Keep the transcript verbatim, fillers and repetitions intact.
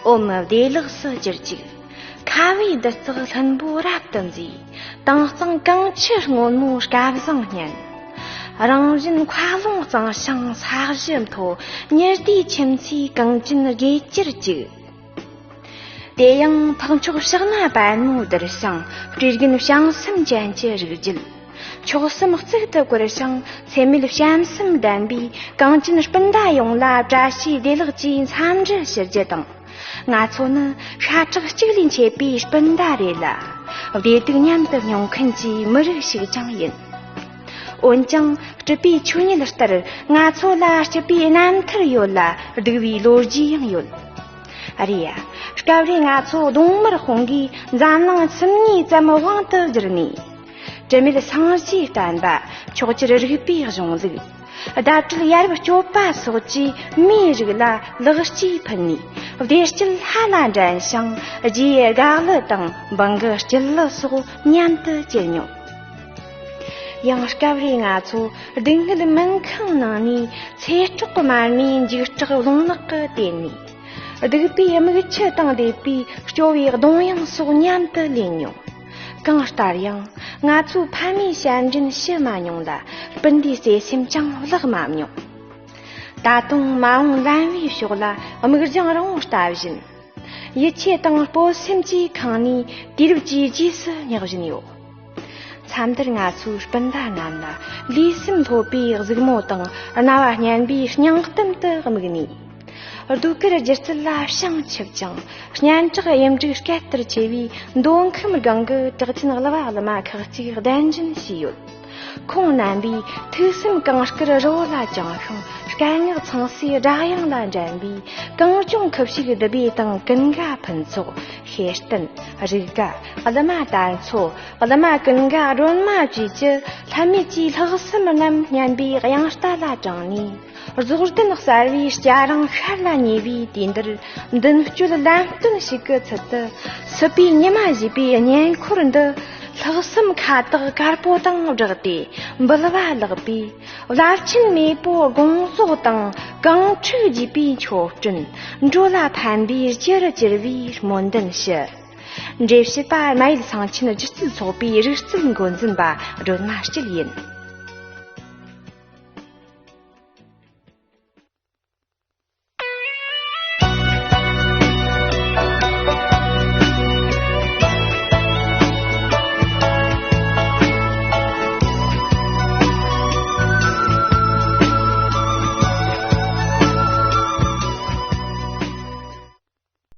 ཨོམ་བདེ་ལེགས་སུ་གྱུར་ཅིག། ཁ་བའི་བདུད་རྩི་ལྷུན་པོ་རབ་ཏུ་མཛེས། དྭངས་གཙང་གངས་ཆུ་སྔོན་མོའི་སྐལ་བཟང་སྙན། རང་བཞིན་མཁའ་ཀློང་གཙང་ཞིང་ས་གཞི་མཐོ། ཉི་ཟླའི་ཁྱིམ་མཚེས་གངས་ཅན་དགྱེས་གྱུར་ཅིག། དེ་ཡང་འཕགས་མཆོག་ཕྱག་ན་པད་མོའི་གདུལ་ཞིང་། སྤྲེལ་རྒན་བྱང་སེམས་ཅན་གྱི་རིགས་རྒྱུད། མཆོག་གསུམ་གཙུག་ཏུ་བཀུར་ཞིང་། སེམས་མེད་བྱམས་སེམས་ལྡན་པའི་གངས་ཅན་སྤུན་ཟླ་ཡོངས་ལ་བཀྲ་ཤིས་བདེ་ལེགས་ཀྱི་འཚམས་འདྲི་ཞུ་རྒྱུ་དང་། ང་ཚོ་ནི་ཤ་ཁྲག་གཅིག་ལས་མཆེད་པའི་སྤུན་ཟླ་རེད་ལ། བདེ་སྡུག་མཉམ་དུ་མྱོང་མཁན་གྱི་མི་རིགས་ཤིག་ཀྱང་ཡིན། འོན་ཀྱང་སྲིད་པའི་ཆོས་ཉིད་ལྟར་ང་ཚོ་ལ་སྐྱིད་པའི་རྣམ་ཐར་ཡོད་ལ། སྡུག་པའི་ལོ་རྒྱུས་ཡང་ཡོད། རེད་ཡ། སྐབས་རེ་ང་ཚོ་གདོང་དམར་དཔུང་གིས་འཛམ་གླིང་ཁྱིམ་གཉིས་ཙམ་དབང་དུ་བསྒྱུར་ནས། དྲི་མེད་སངས་རྒྱས་བསྟན་པ། ཕྱོགས་བཅུར་རིག་པའི་གཞུང་ལུགས། ཟླ་སྲིད་ཡ་རབས་སྤྱོད་པ་སོགས་ཀྱིས་མིའི་རིགས་ལ་ལེགས་སྐྱེས་ཕུལ་ནས། བདེ་སྐྱིད་ལྷ་ལ་འགྲན་ཞིང་། རྗེའི་དགའ་ལུ་དང་འབངས་ཀྱི་སྐྱིད་ལུ་སོགས་མཉམ་དུ་སྐྱེལ་མྱོང་། ཡང་སྐབས་རེ་ང་ཚོ་སྡུག་བསྔལ་མུན་ཁང་ནང་ནས་ཚེ་སྲོག་དམར་མོའི་འཇིགས་སྐྲག་རླུང་ནག་གི་སྟེང་ནས། སྡུག་པའི་མིག་ཆུ་དང་འདྲེས་པའི་སྐྱོ་བའི་གདུང་དབྱངས་སོགས་མཉམ་དུ་ལེན་མྱོང་། གང་ལྟར་ཡང་ང་ཚོའི་ཕ་མའི་ཞབས་འདྲེན་ཞུ་མ་མྱོང་ལ། སྤུན་ཟླའི་བརྩེ་སེམས་ཀྱང་བརླག་མ་མྱོང་། ད་དུང་མ་འོངས་ལམ་བུའི་ཕྱོགས་ལ་མིག་རྒྱང་རིང་བོ་ལྟ་བཞིན། ཡིད་ཆེས་དང་སྤོབས་སེམས་ཀྱིས་ཁེངས་ནས་དུས་རབས་ཀྱི་རྗེས་སུ་བསྙེགས་བཞིན་ཡོད། མཚམས་འདིར་ང་ཚོའི་སྤུན་ཟླ་རྣམས་ལ་ལུས་སེམས་ལྷོད་པའི་གཟིགས་མོ་དང་རྣ་བ་སྙན་པའི་སྙིང་གཏམ་དུ་དམིགས་ནས། ཟློས་གར་སྒྱུ་རྩལ་ལ་བྱང་ཆུབ་ཅིང་། སྙན་གྲགས་གཡུ་འབྲུག་སྐད་ལྟར་ཆེ་བའི་མདོ་ཁམས་སྒང་གི་གྲགས་ཅན་གླུ་བ་གླུ་མ་ཁག་ཅིག་གདན་འདྲེན་བྱས་ཡོད། ཁོང་རྣམ་པའི་ཐུགས་སེམས་གངས་དཀར་རི་བོ་ལ་བརྐྱངས་ཤིང་། སྐད་ངག་ཚངས་སྲས་སྒྲ་དབྱངས་ལ་འགྲན་པའི་གངས་ལྗོངས་ཁུ་བྱུག་བསྡུ་བའི་དང་ཀུན་དགའ་ཕུན་ཚོགས། ཤེས་ལྡན་རིག་དགའ་གླུ་མ་དར་མཚོ། གླུ་མ་ཀུན་དགའ་སྒྲོལ་མ་བཅས་ཀྱི་ལྷད་མེད་ཀྱི་ལྷག་བསམ་རྣམས་སྙན་པའི་དབྱངས་རྟ་ལ་དྲངས་ནས། རྫོགས་ལྡན་གསལ་བའི་སྐྱ་རེངས་ཤར་ལ་ཉེ་བའི་དུས་འདིར། མདུན་སྐྱོད་ལམ་སྟོན་ཞིག་གི་ཚུལ་དུ། སྲིད་པའི་ཉི་མ་བཞད་པའི་བསྙེན་འཁོར་འདི། ལྷག་བསམ་ཁ་བཏགས་དཀར་པོ་དང་སྦྲགས་ཏེ་འབུལ་བ་ལགས་པས། རླབས་ཆེན་མེས་པོ་དགོངས་རྫོགས་དང་གང་ཕྲུག་བགྱིས་པའི་མཆོད་སྤྲིན། འགྲོ་ལ་ཕན་པའི་རྒྱུར་གྱུར་པའི་སྨོན་འདུན་ཞུ། འགྲེལ་བཤད་པ་རྨ་ཡུལ་ཚང་ཆེན་སྒྱུ་རྩལ་ཚོགས་པའི་རིག་རྩལ་འགོ་འཛིན་པ་སྒྲོལ་མ་སྐྱིད་ཡིན།